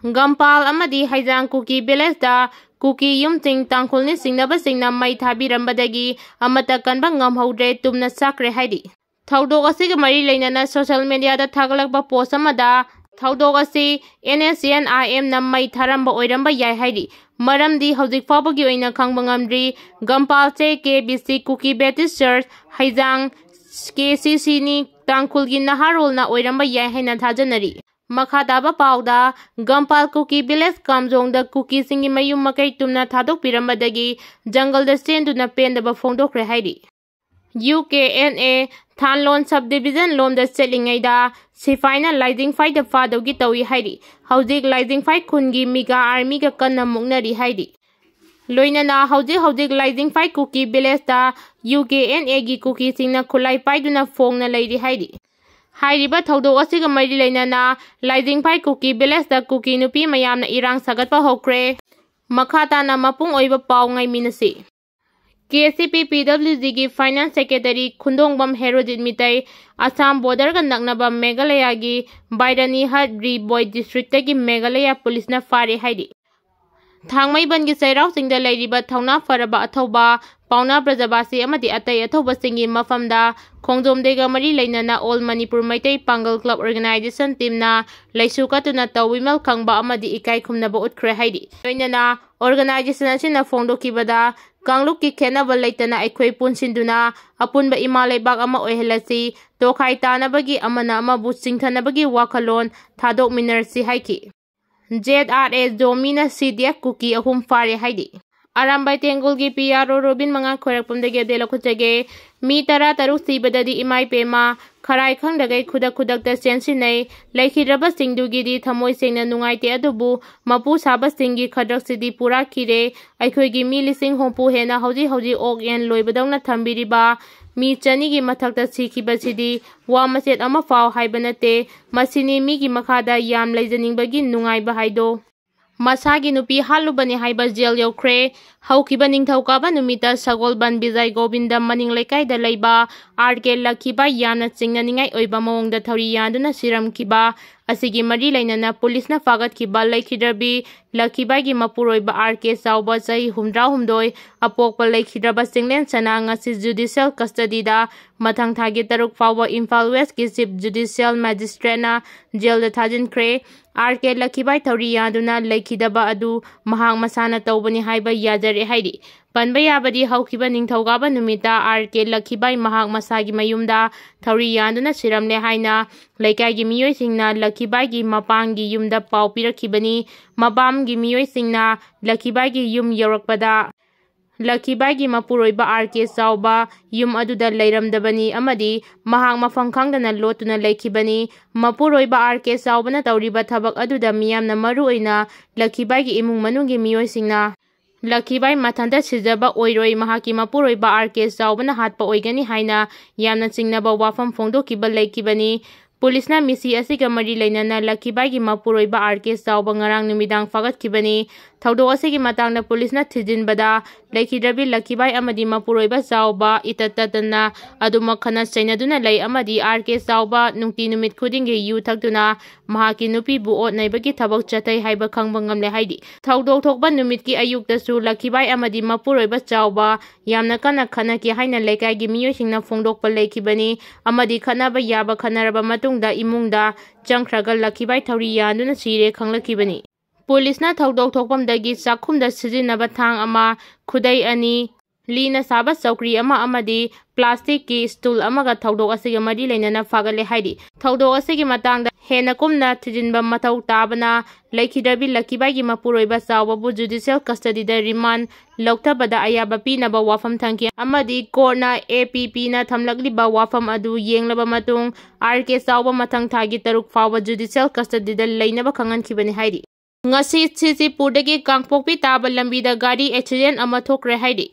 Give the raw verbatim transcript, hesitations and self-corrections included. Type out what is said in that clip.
ꯒꯝꯄꯥꯜ ꯑꯃꯗꯤ ꯍꯩꯖꯥꯡ ꯀꯨꯀꯤ ꯚꯤꯂꯦꯖꯇ ꯀꯨꯀꯤ ꯌꯨꯝꯁꯤꯡ ꯇꯥꯡꯈꯨꯜꯅꯤ ꯆꯤꯡꯅꯕꯁꯤꯡꯅ ꯃꯩ ꯊꯥꯕꯤꯔꯝꯕꯗꯒꯤ ꯑꯃꯠꯇ ꯀꯟꯕ ꯉꯝꯍꯧꯗ꯭ꯔꯦ, ꯇꯨꯝꯅ ꯆꯥꯛꯈ꯭ꯔꯦ ꯍꯥꯏꯔꯤ꯫ ꯊꯧꯗꯣꯛ ꯑꯁꯤꯒ ꯃꯔꯤ ꯂꯩꯅꯅ ꯁꯣꯁꯤꯌꯦꯜ ꯃꯤꯗꯤꯌꯥꯗ ꯊꯥꯒꯠꯂꯛꯄ ꯄꯣꯁ ꯑꯃꯗ ꯊꯧꯗꯣꯛ ꯑꯁꯤ ꯑꯦꯟ ꯑꯦꯁ ꯑꯦꯟ ꯑꯥꯏ ꯑꯦꯝꯅ ꯃꯩ ꯊꯥꯔꯝꯕ ꯑꯣꯏꯔꯝꯕ ꯌꯥꯏ ꯍꯥꯏꯔꯤ꯫ ꯃꯔꯝꯗꯤ ꯍꯧꯖꯤꯛ ꯐꯥꯎꯕꯒꯤ ꯑꯣꯏꯅ ꯈꯪꯕ ꯉꯝꯗ꯭ꯔꯤ꯫ ꯒꯝꯄꯥꯜꯁꯦ ꯀꯦ ꯕꯤ ꯁꯤ ꯀꯨꯀꯤ ꯕꯦꯞꯇꯤꯁ ꯆꯔꯆ ꯍꯩꯖꯥꯡ ꯀꯦ ꯁꯤ ꯁꯤꯅꯤ, ꯇꯥꯡꯈꯨꯜꯒꯤ ꯅꯍꯥꯔꯣꯜꯅ ꯑꯣꯏꯔꯝꯕ ꯌꯥꯏ ꯍꯥꯏꯅ ꯊꯥꯖꯅꯔꯤ꯫ ꯃꯈꯥ ꯇꯥꯕ ꯄꯥꯎꯗ ꯒꯝꯄꯥꯜ ꯀꯨꯀꯤ ꯚꯤꯂꯦꯖ ꯀꯥꯝꯖꯣꯡꯗ ꯀꯨꯀꯤꯁꯤꯡꯒꯤ ꯃꯌꯨꯝ ꯃꯀꯩ ꯇꯨꯝꯅ ꯊꯥꯗꯣꯛꯄꯤꯔꯝꯕꯗꯒꯤ ꯖꯪꯒꯜꯗ ꯆꯦꯟꯗꯨꯅ ꯄꯦꯟꯗꯕ ꯐꯣꯡꯗꯣꯛꯈ꯭ꯔꯦ ꯍꯥꯏꯔꯤ꯫ U K N A Thanlon sub division ꯂꯣꯝꯗ ꯆꯠꯂꯤꯉꯩꯗ ꯁꯤꯐꯥꯏꯅ ꯂꯥꯏꯖꯤꯡꯐꯥꯏꯗ ꯐꯥꯗꯧꯒꯤ ꯇꯧꯏ ꯍꯥꯏꯔꯤ꯫ ꯍꯧꯖꯤꯛ ꯂꯥꯏꯖꯤꯡꯐꯥꯏ ꯈꯨꯟꯒꯤ ꯃꯤꯒꯥ ꯑꯥꯔꯃꯤꯒ ꯀꯟꯅ ꯃꯨꯛꯅꯔꯤ ꯍꯥꯏꯔꯤ꯫ ꯂꯣꯏꯅꯅ ꯍꯧꯖꯤꯛ ꯍꯧꯖꯤꯛ ꯂꯥꯏꯖꯤꯡꯐꯥꯏ ꯀꯨꯀꯤ ꯚꯤꯂꯦꯖꯇ ꯌꯨ ꯀꯦ ꯑꯦꯟ ꯑꯦꯒꯤ ꯀꯨꯀꯤꯁꯤꯡꯅ ꯈꯨꯠꯂꯥꯏ ꯄꯥꯏꯗꯨꯅ ꯐꯣꯡꯅ ꯂꯩꯔꯤ ꯍꯥꯏꯔꯤ꯫ ꯍꯥꯏꯔꯤꯕ ꯊꯧꯗꯣꯛ ꯑꯁꯤꯒ ꯃꯔꯤ ꯂꯩꯅꯅ ꯂꯥꯏꯖꯤꯡꯐꯥꯏ ꯀꯨꯀꯤ ꯚꯤꯂꯦꯖꯇ ꯀꯨꯀꯤ ꯅꯨꯄꯤ ꯃꯌꯥꯝꯅ ꯏꯔꯥꯡ ꯁꯥꯒꯠꯄ ꯍꯧꯈ꯭ꯔꯦ꯫ ꯃꯈꯥ ꯇꯥꯅ ꯃꯄꯨꯡ ꯑꯣꯏꯕ ꯄꯥꯎ ꯉꯥꯏꯃꯤꯟꯅꯁꯤ꯫ K C P P W ꯖꯤꯒꯤ ꯐꯥꯏꯅꯥꯟꯁ ꯁꯦꯀ꯭ꯔꯦꯇꯔꯤ ꯈꯨꯟꯗꯣꯡꯕꯝ ꯍꯦꯔꯣꯖꯤꯠ ꯃꯤꯇꯩ ꯑꯁꯥꯝ ꯕꯣꯔꯗꯔꯒ ꯅꯛꯅꯕ ꯃꯦꯘꯥꯂꯌꯥꯒꯤ ꯕꯥꯏꯔꯥꯅꯤꯍꯠ ꯔꯤ ꯕꯣꯏ ꯗꯤꯁꯇ꯭ꯔꯤꯛꯇꯒꯤ ꯃꯦꯘꯥꯂꯌꯥ ꯄꯨꯂꯤꯁꯅ ꯐꯥꯔꯦ ꯍꯥꯏꯔꯤ꯫ ꯊꯥꯡꯃꯩꯕꯟꯒꯤ ꯆꯩꯔꯥꯎ ꯆꯤꯡꯗ ꯂꯩꯔꯤꯕ ꯊꯧꯅꯥ ꯐꯔꯕ ꯑꯊꯧꯕ ꯄꯥꯎꯅꯥ ꯕ꯭ꯔꯖꯕꯥꯁꯤ ꯑꯃꯗꯤ ꯑꯇꯩ ꯑꯊꯧꯕꯁꯤꯡꯒꯤ ꯃꯐꯝꯗ ꯈꯣꯡꯖꯣꯝ ꯗꯦꯒ ꯃꯔꯤ ꯂꯩꯅꯅ ꯑꯣꯜ ꯃꯅꯤꯄꯨꯔ ꯃꯩꯇꯩ ꯄꯥꯡꯒꯜ ꯀ꯭ꯂꯕ ꯑꯣꯔꯒꯅꯥꯏꯖꯦꯁꯟ ꯇꯤꯝꯅ ꯂꯩꯁꯨ ꯀꯠꯇꯨꯅ ꯇꯧꯕꯤꯃꯜ ꯈꯪꯕ ꯑꯃꯗꯤ ꯏꯀꯥꯏ ꯈꯨꯝꯅꯕ ꯎꯠꯈ꯭ꯔꯦ ꯍꯥꯏꯔꯤ꯫ ꯂꯣꯏꯅꯅ ꯑꯣꯔꯒꯅꯥꯏꯖꯦꯁꯟ ꯑꯁꯤꯅ ꯐꯣꯡꯗꯣꯛꯈꯤꯕꯗ, ꯀꯥꯡꯂꯨꯞꯀꯤ ꯈꯦꯠꯅꯕ ꯂꯩꯇꯅ ꯑꯩꯈꯣꯏ ꯄꯨꯟꯁꯤꯟꯗꯨꯅ ꯑꯄꯨꯟꯕ ꯏꯃꯥ ꯂꯩꯕꯥꯛ ꯑꯃ ꯑꯣꯏꯍꯜꯂꯁꯤ, ꯇꯣꯈꯥꯏ ꯇꯥꯅꯕꯒꯤ, ꯑꯃꯅ ꯑꯃꯕꯨ ꯆꯤꯡꯊꯅꯕꯒꯤ ꯋꯥꯈꯜꯂꯣꯟ ꯊꯥꯗꯣꯛꯃꯤꯟꯅꯔꯁꯤ ꯍꯥꯏꯈꯤ꯫ ꯖꯦꯠ ꯑꯥꯔ ꯑꯦ ꯖꯣꯃꯤꯅ ꯁꯤ ꯗꯤ ꯑꯦꯐ ꯀꯨꯀꯤ ꯑꯍꯨꯝ ꯐꯥꯔꯦ ꯍꯥꯏꯔꯤ꯫ ꯑꯔꯥꯝꯕꯥꯏ ꯇꯦꯡꯒꯣꯜꯒꯤ ꯄꯤ ꯑꯥꯔ ꯑꯣ ꯔꯣꯕꯤꯟ ꯃꯉꯥ ꯈꯣꯏꯔꯛꯄꯝꯗꯒꯤ ꯑꯞꯗꯦꯠ ꯂꯧꯈꯠꯆꯒꯦ꯫ ꯃꯤ ꯇꯔꯥ ꯇꯔꯨꯛ ꯁꯤꯕꯗꯗꯤ ꯏꯃꯥ ꯏꯄꯦꯝꯃ ꯈꯔꯥꯏ ꯈꯪꯗꯒꯩ ꯈꯨꯗꯛ ꯈꯨꯗꯛꯇ ꯆꯦꯟꯁꯤꯟꯅꯩ꯫ ꯂꯩꯈꯤꯗ꯭ꯔꯕꯁꯤꯡꯗꯨꯒꯤꯗꯤ ꯊꯃꯣꯏ ꯁꯦꯡꯅ ꯅꯨꯡꯉꯥꯏꯇꯦ, ꯑꯗꯨꯕꯨ ꯃꯄꯨ ꯁꯥꯕꯁꯤꯡꯒꯤ ꯈꯗ꯭ꯔꯛꯁꯤꯗꯤ ꯄꯨꯔꯥ ꯀꯤꯔꯦ꯫ ꯑꯩꯈꯣꯏꯒꯤ ꯃꯤ ꯂꯤꯁꯤꯡ ꯍꯨꯝꯐꯨ ꯍꯦꯟꯅ ꯍꯧꯖꯤꯛ ꯍꯧꯖꯤꯛ ꯑꯣꯛ ꯌꯦꯟ ꯂꯣꯏꯕꯗꯧꯅ ꯊꯝꯕꯤꯔꯤꯕ ꯃꯤ ꯆꯅꯤꯒꯤ ꯃꯊꯛꯇ ꯁꯤꯈꯤꯕꯁꯤꯗꯤ ꯋꯥ ꯃꯆꯦꯠ ꯑꯃ ꯐꯥꯎ ꯍꯥꯏꯕ ꯅꯠꯇꯦ꯫ ꯃꯁꯤꯅꯤ ꯃꯤꯒꯤ ꯃꯈꯥꯗ ꯌꯥꯝ ꯂꯩꯖꯅꯤꯡꯕꯒꯤ ꯅꯨꯡꯉꯥꯏꯕ ꯍꯥꯏꯗꯣ꯫ ꯃꯁꯥꯒꯤ ꯅꯨꯄꯤ ꯍꯥꯠꯂꯨꯕꯅꯤ ꯍꯥꯏꯕ ꯖꯦꯜ ꯌꯧꯈ꯭ꯔꯦ꯫ ꯍꯧꯈꯤꯕ ꯅꯤꯡꯊꯧꯀꯥꯕ ꯅꯨꯃꯤꯠꯇ ꯁꯒꯣꯜꯕꯟ ꯕꯤꯖꯥꯏ ꯒꯣꯕꯤꯟꯗ ꯃꯅꯤꯡ ꯂꯩꯀꯥꯏꯗ ꯂꯩꯕ ꯑꯥꯔ ꯀꯦ ꯂꯛꯈꯤꯕꯥꯏ ꯌꯥꯝꯅ ꯆꯤꯡꯅꯅꯤꯡꯉꯥꯏ ꯑꯣꯏꯕ ꯃꯑꯣꯡꯗ ꯊꯧꯔꯤ ꯌꯥꯟꯗꯨꯅ ꯁꯤꯔꯝꯈꯤꯕ ꯑꯁꯤꯒꯤ ꯃꯔꯤ ꯂꯩꯅꯅ ꯄꯨꯂꯤꯁꯅ ꯐꯥꯒꯠꯈꯤꯕ ꯂꯩꯈꯤꯗ꯭ꯔꯕꯤ ꯂꯛꯈꯤꯕꯥꯏꯒꯤ ꯃꯄꯨꯔꯣꯏꯕ ꯑꯥꯔ ꯀꯦ ꯆꯥꯎꯕ, ꯆꯍꯤ ꯍꯨꯝꯗ꯭ꯔꯥꯍꯨꯝꯗꯣꯏ, ꯑꯄꯣꯛꯄ ꯂꯩꯈꯤꯗ꯭ꯔꯕ ꯆꯤꯡꯂꯦꯟ ꯁꯅꯥ, ꯉꯁꯤ ꯖꯨꯗꯤꯁꯤꯌꯦꯜ ꯀꯁꯇꯗꯤꯗ ꯃꯊꯪ ꯊꯥꯒꯤ ꯇꯔꯨꯛ ꯐꯥꯎꯕ ꯏꯝꯐꯥꯜ ꯋꯦꯁꯀꯤ ꯆꯤꯐ ꯖꯨꯗꯤꯁꯤꯌꯦꯜ ꯃꯦꯖꯤꯁꯇ꯭ꯔꯦꯠꯅ ꯖꯦꯜꯗ ꯊꯥꯖꯤꯟꯈ꯭ꯔꯦ꯫ ꯑꯥꯔ ꯀꯦ ꯂꯛꯈꯤꯕꯥꯏ ꯊꯧꯔꯤ ꯌꯥꯟꯗꯨꯅ ꯂꯩꯈꯤꯗꯕ ꯑꯗꯨ ꯃꯍꯥꯛ ꯃꯁꯥꯅ ꯇꯧꯕꯅꯤ ꯍꯥꯏꯕ ꯌꯥꯖꯔꯦ ꯍꯥꯏꯔꯤ꯫ ꯄꯟꯕ ꯌꯥꯕꯗꯤ, ꯍꯧꯈꯤꯕ ꯅꯤꯡꯊꯧꯀꯥꯕ ꯅꯨꯃꯤꯠꯇ ꯑꯥꯔ ꯀꯦ ꯂꯛꯈꯤꯕꯥꯏ ꯃꯍꯥꯛ ꯃꯁꯥꯒꯤ ꯃꯌꯨꯝꯗ ꯊꯧꯔꯤ ꯌꯥꯟꯗꯨꯅ ꯁꯤꯔꯝꯂꯦ ꯍꯥꯏꯅ ꯂꯩꯀꯥꯏꯒꯤ ꯃꯤꯑꯣꯏꯁꯤꯡꯅ ꯂꯛꯈꯤꯕꯥꯏꯒꯤ ꯃꯄꯥꯝꯒꯤ ꯌꯨꯝꯗ ꯄꯥꯎ ꯄꯤꯔꯛꯈꯤꯕꯅꯤ꯫ ꯃꯄꯥꯝꯒꯤ ꯃꯤꯑꯣꯏꯁꯤꯡꯅ ꯂꯛꯈꯤꯕꯥꯏꯒꯤ ꯌꯨꯝ ꯌꯧꯔꯛꯄꯗ ꯂꯛꯈꯤꯕꯥꯏꯒꯤ ꯃꯄꯨꯔꯣꯏꯕ ꯑꯥꯔ ꯀꯦ ꯆꯥꯎꯕ ꯌꯨꯝ ꯑꯗꯨꯗ ꯂꯩꯔꯝꯗꯕꯅꯤ ꯑꯃꯗꯤ ꯃꯍꯥꯛ ꯃꯐꯝ ꯈꯪꯗꯅ ꯂꯣꯠꯇꯨꯅ ꯂꯩꯈꯤꯕꯅꯤ꯫ ꯃꯄꯨꯔꯣꯏꯕ ꯑꯥꯔ ꯀꯦ ꯆꯥꯎꯕꯅ ꯇꯧꯔꯤꯕ ꯊꯕꯛ ꯑꯗꯨꯗ ꯃꯤꯌꯥꯝꯅ, ꯃꯔꯨꯑꯣꯏꯅ ꯂꯛꯈꯤꯕꯥꯏꯒꯤ ꯏꯃꯨꯡ ꯃꯅꯨꯡꯒꯤ ꯃꯤꯑꯣꯏꯁꯤꯡꯅ, ꯂꯛꯈꯤꯕꯥꯏ ꯃꯊꯟꯇ ꯁꯤꯖꯕ ꯑꯣꯏꯔꯣꯏ, ꯃꯍꯥꯛꯀꯤ ꯃꯄꯨꯔꯣꯏꯕ ꯑꯥꯔ ꯀꯦ ꯆꯥꯎꯕꯅ ꯍꯥꯠꯄ ꯑꯣꯏꯒꯅꯤ ꯍꯥꯏꯅ ꯌꯥꯝꯅ ꯆꯤꯡꯅꯕ ꯋꯥꯐꯝ ꯐꯣꯡꯗꯣꯛꯈꯤꯕ ꯂꯩꯈꯤꯕꯅꯤ꯫ ꯄꯨꯂꯤꯁꯅ ꯃꯤꯁꯤ ꯑꯁꯤꯒ ꯃꯔꯤ ꯂꯩꯅꯅ ꯂꯛꯈꯤꯕꯥꯏꯒꯤ ꯃꯄꯨꯔꯣꯏꯕ ꯑꯥꯔ ꯀꯦ ꯆꯥꯎꯕ ꯉꯔꯥꯡ ꯅꯨꯃꯤꯗꯥꯡ ꯐꯥꯒꯠꯈꯤꯕꯅꯤ꯫ ꯊꯧꯗꯣꯛ ꯑꯁꯤꯒꯤ ꯃꯇꯥꯡꯗ ꯄꯨꯂꯤꯁꯅ ꯊꯤꯖꯤꯟꯕꯗ, ꯂꯩꯈꯤꯗ꯭ꯔꯕꯤ ꯂꯛꯈꯤꯕꯥꯏ ꯑꯃꯗꯤ ꯃꯄꯨꯔꯣꯏꯕ ꯆꯥꯎꯕ ꯏꯇꯠ ꯇꯠꯇꯅ ꯑꯗꯨꯃꯛ ꯈꯠꯅ ꯆꯩꯅꯗꯨꯅ ꯂꯩ ꯑꯃꯗꯤ ꯑꯥꯔ ꯀꯦ ꯆꯥꯎꯕ ꯅꯨꯡꯇꯤ ꯅꯨꯃꯤꯠ ꯈꯨꯗꯤꯡꯒꯤ ꯌꯨ ꯊꯛꯇꯨꯅ ꯃꯍꯥꯛꯀꯤ ꯅꯨꯄꯤꯕꯨ ꯑꯣꯠ ꯅꯩꯕꯒꯤ ꯊꯕꯛ ꯆꯠꯊꯩ ꯍꯥꯏꯕ ꯈꯪꯕ ꯉꯝꯂꯦ ꯍꯥꯏꯔꯤ꯫ ꯊꯧꯗꯣꯛ ꯊꯣꯛꯄ ꯅꯨꯃꯤꯠꯀꯤ ꯑꯌꯨꯛꯇꯁꯨ ꯂꯛꯈꯤꯕꯥꯏ ꯑꯃꯗꯤ ꯃꯄꯨꯔꯣꯏꯕ ꯆꯥꯎꯕ ꯌꯥꯝꯅ ꯀꯟꯅ ꯈꯠꯅꯈꯤ ꯍꯥꯏꯅ ꯂꯩꯀꯥꯏꯒꯤ ꯃꯤꯑꯣꯏꯁꯤꯡꯅ ꯐꯣꯡꯗꯣꯛꯄ ꯂꯩꯈꯤꯕꯅꯤ ꯑꯃꯗꯤ ꯈꯠꯅꯕ ꯌꯥꯕ ꯈꯠꯅꯔꯕ ꯃꯇꯨꯡꯗ ꯏꯃꯨꯡꯗ ꯆꯪꯈ꯭ꯔꯒ ꯂꯛꯈꯤꯕꯥꯏ ꯊꯧꯔꯤ ꯌꯥꯟꯗꯨꯅ ꯁꯤꯔꯦ ꯈꯪꯂꯛꯈꯤꯕꯅꯤ꯫ ꯄꯨꯂꯤꯁꯅ ꯊꯧꯗꯣꯛ ꯊꯣꯛꯐꯝꯗꯒꯤ ꯆꯥꯛꯈꯨꯝꯗ ꯁꯤꯖꯤꯟꯅꯕ ꯊꯥꯡ ꯑꯃ, ꯈꯨꯗꯩ ꯑꯅꯤ, ꯂꯤꯅ ꯁꯥꯕ ꯆꯧꯀ꯭ꯔꯤ ꯑꯃ ꯑꯃꯗꯤ ꯄ꯭ꯂꯥꯁꯇꯤꯛꯀꯤ ꯁ꯭ꯇꯨꯜ ꯑꯃꯒ ꯊꯧꯗꯣꯛ ꯑꯁꯤꯒ ꯃꯔꯤ ꯂꯩꯅꯅ ꯐꯥꯒꯠꯂꯦ ꯍꯥꯏꯔꯤ꯫ ꯊꯧꯗꯣꯛ ꯑꯁꯤꯒꯤ ꯃꯇꯥꯡꯗ ꯍꯦꯟꯅ ꯀꯨꯞꯅ ꯊꯤꯖꯤꯟꯕ ꯃꯊꯧ ꯇꯥꯕꯅ ꯂꯩꯈꯤꯗ꯭ꯔꯕꯤ ꯂꯛꯈꯤꯕꯥꯏꯒꯤ ꯃꯄꯨꯔꯣꯏꯕ ꯆꯥꯎꯕꯕꯨ ꯖꯨꯗꯤꯁꯤꯌꯦꯜ ꯀꯁꯇꯗꯤꯗ ꯔꯤꯃꯥꯟ ꯂꯧꯊꯕꯗ ꯑꯌꯥꯕ ꯄꯤꯅꯕ ꯋꯥꯐꯝ ꯊꯝꯈꯤ ꯑꯃꯗꯤ ꯀꯣꯔꯠꯅ ꯑꯦ ꯄꯤ ꯄꯤꯅ ꯊꯝꯂꯛꯂꯤꯕ ꯋꯥꯐꯝ ꯑꯗꯨ ꯌꯦꯡꯂꯕ ꯃꯇꯨꯡ ꯑꯥꯔ ꯀꯦ ꯆꯥꯎꯕ ꯃꯊꯪ ꯊꯥꯒꯤ ꯇꯔꯨꯛ ꯐꯥꯎꯕ ꯖꯨꯗꯤꯁꯤꯌꯦꯜ ꯀꯁꯇꯗꯤꯗ ꯂꯩꯅꯕ ꯈꯪꯍꯟꯈꯤꯕꯅꯤ ꯍꯥꯏꯔꯤ꯫ ꯉꯁꯤ ꯁꯤꯖꯤꯄꯨꯔꯗꯒꯤ ꯀꯥꯡꯄꯣꯛꯄꯤ ꯇꯥꯕ ꯂꯝꯕꯤꯗ ꯒꯥꯔꯤ ꯑꯦꯛꯁꯤꯗꯦꯟ ꯑꯃ ꯊꯣꯛꯈ꯭ꯔꯦ ꯍꯥꯏꯔꯤ꯫